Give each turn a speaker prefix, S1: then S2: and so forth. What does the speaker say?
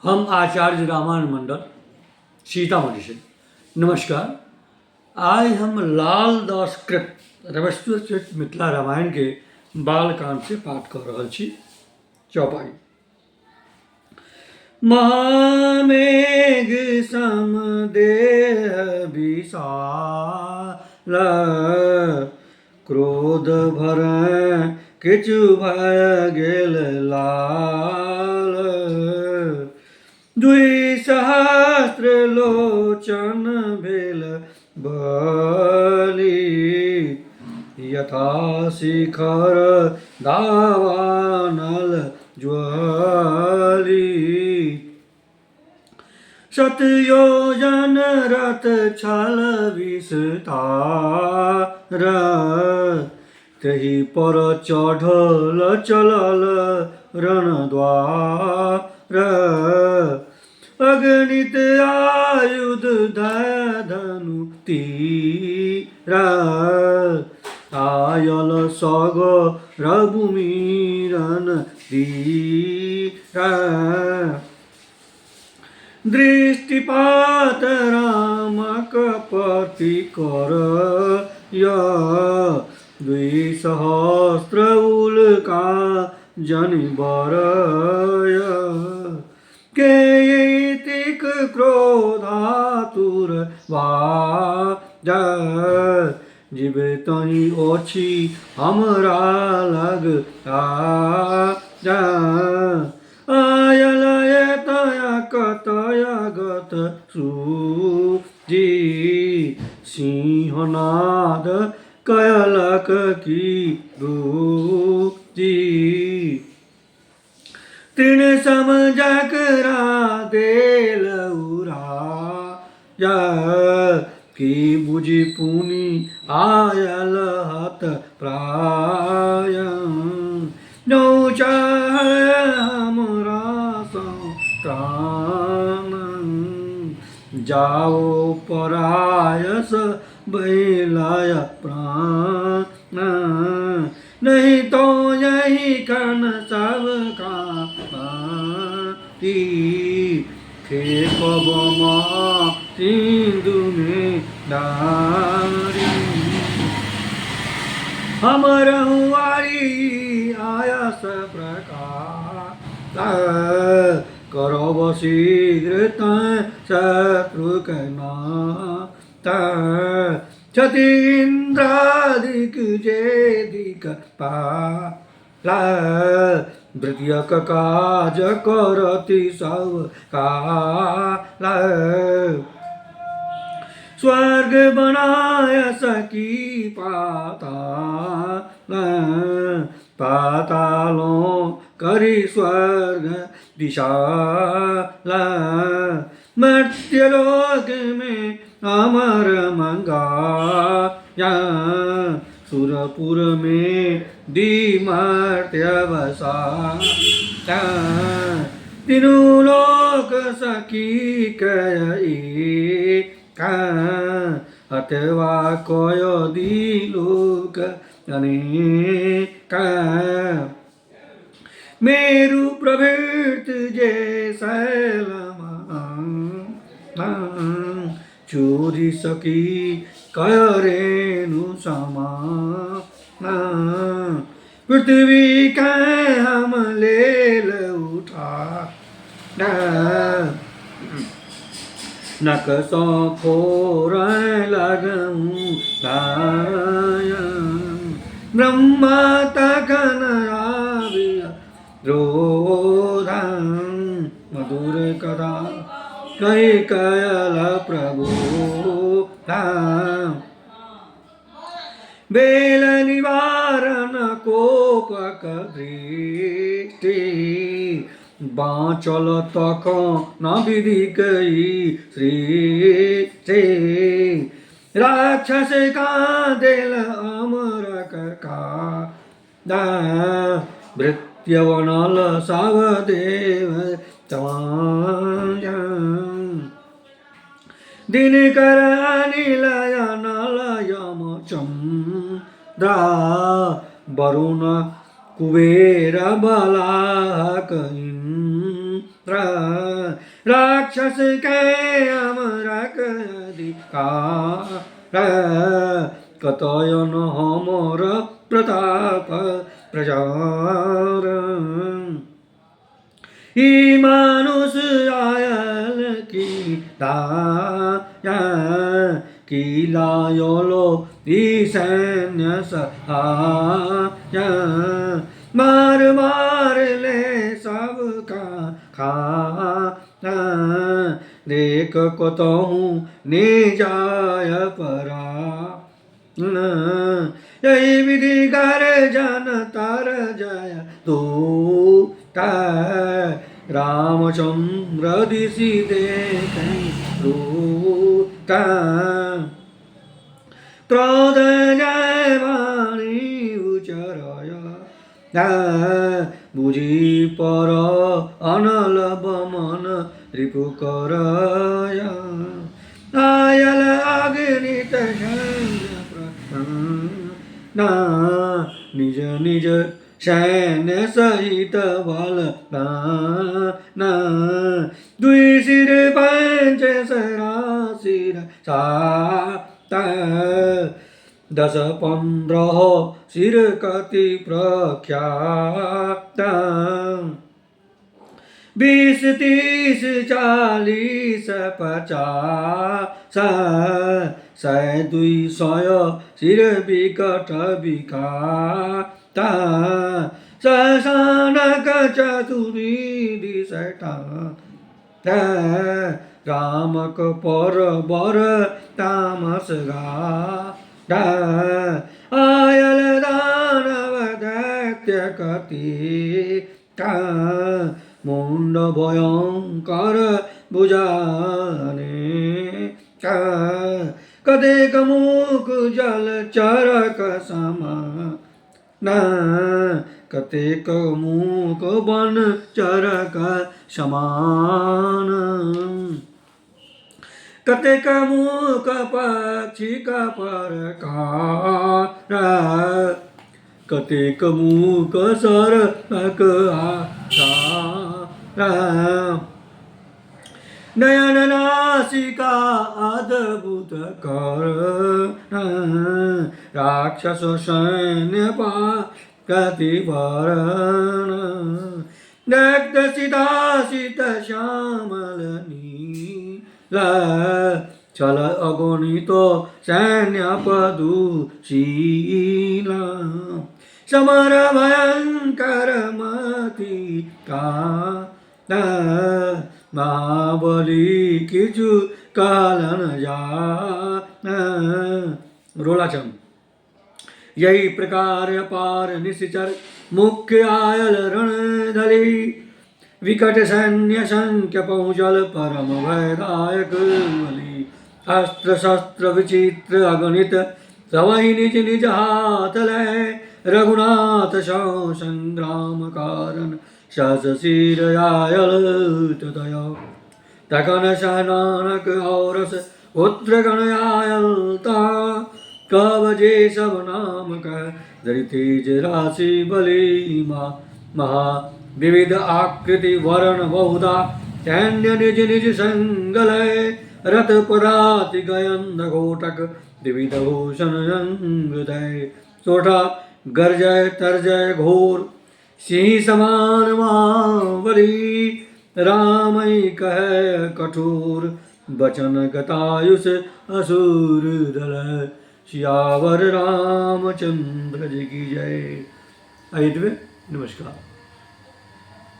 S1: हम आचार्य रामानंद मंडल सीतामढ़ी से। नमस्कार। आइ हम लाल दास कृत रमेश्वर कृत मिथिला रामायण के बालकांड से पाठ कऽ रहल छी। चौपाई। महामेघ सम देह विशाल, क्रोध भर किछु भय गेल लाल। दुई सहस्त्र लोचन भेल बली, यथा शिखर दावानल ज्वली। सतयोजन रथ छल विस्तार, तही पर चढ़ल चलल रणद्वार। अगणित आयुध धय धनु तीर, आयल सगर भूमि रण धीर। दृष्टिपात रामक प्रति कर दुई सहस्त्र उल्का जनि बरय। के एतेक क्रोधातुर बाज, जिबतहि अछि हमरा लग आज। आयल एतय कतय गत सूजी, सिंहनाद कयलक की दूजी। तृण सम जकरा देल उड़ाय, की बुझि पुनि आयल हत प्राय। जौं चाहय हमरा सँ प्राण, जाओ परायस बैलय प्राण। नहीं तो यही कन सब का फेकब सिंधु में डारी। हमर वारी आयस प्रकार, करब शीघ्र शत्रु क्षति इन्द्रादिक जे दिक पाला, वृद्धियक काज करति सब काला। स्वर्ग बनाय सकी पाताल, पातालों करी स्वर्ग विशाल। मर्त्यलोक में अमर मंगाया, सुरपुर में दी मर्त्य बसा। तीनू लोक सखी कई अतवा कय दिलोक अनेक। मेरु प्रभृत जे शैलमा, चोरी सकी कय रेणु समा। पृथ्वी कै हम लेल उठा, नक सौ फोर लगूं। ब्रह्मा तखन आबिया रोधन, मधुर कथा कहि कयल प्रभु। बेल निवारण कोपक दृष्टि, बाँचल तखन विधि कई सृष्टि। राक्षस का देल अमरक का, भृत्यवनल सब देव। दिनकर अनिल अनल यम चन्द्रा, वरुण कुबेर बलाहक इन्द्र। राक्षस के अमरक अधिकार, कतयन हमर प्रताप प्रचार। ई मानुष आयल की दाया, की लायलो ई सैन्य सहाय। मार मार ले सबका खा, देख कतहु ने जाय परा। यही विधि कर जन तर जय दूत, रामचंद्र दिशि देखै रूत। क्रोध जय वाणी उचरय, बुझी पर अनल बमन रिपु करय। आयल अग्नित प्रसन्न, निज निज सैन्य सहित बल दुई सिर पंच सरासिर सात, 10 15 सिर कति प्रख्यात। 20 30 40 50 100 200 सिर विकट विकात। ससानक चतुर्विधि सटा, रामक पर बर तामस गा। आयल दानव दैत्य कति, मुंड भयंकर बुझाने। कतेक मुख जल चरक समान, कतेक मुख बन चरक समान। कतेक मुख पक्षी परकार, कतेक मुख सरक आकार। नयन नासिका अद्भुत कर, राक्षस सैन्य प्रतिवरण। रक्त सीता सीत श्यामल नील, छल अगणित सैन्य पदुशील। समर भयंकर मति का, महाबली किछु कालन जा। रोलाचम। यही प्रकार अपार निश्चर मुख्य आयल रण धली, विकट सैन्य संख्य पहुँचल परम भयदायक बली। अस्त्र शस्त्र विचित्र अगणित सवही निज निज हाथ लय, रघुनाथ सौ संग्राम कारण सहस सिर आयल तदय। तखन नानक औरस पुत्र गण आयल ता, कवजे सब नाम कह धरि तेज राशि बलि महा। विविध आकृति वरण बहुधा सैन्य निज निज संगलय, रथ पदाति गयंद घोटक विविध भूषण अंगदय। सोठा गरजय तरजय घोर सिंह समान महाबली, राम कह कठोर बचन गतायुष असुर दल। सियावर रामचंद्र जी की जय। नमस्कार।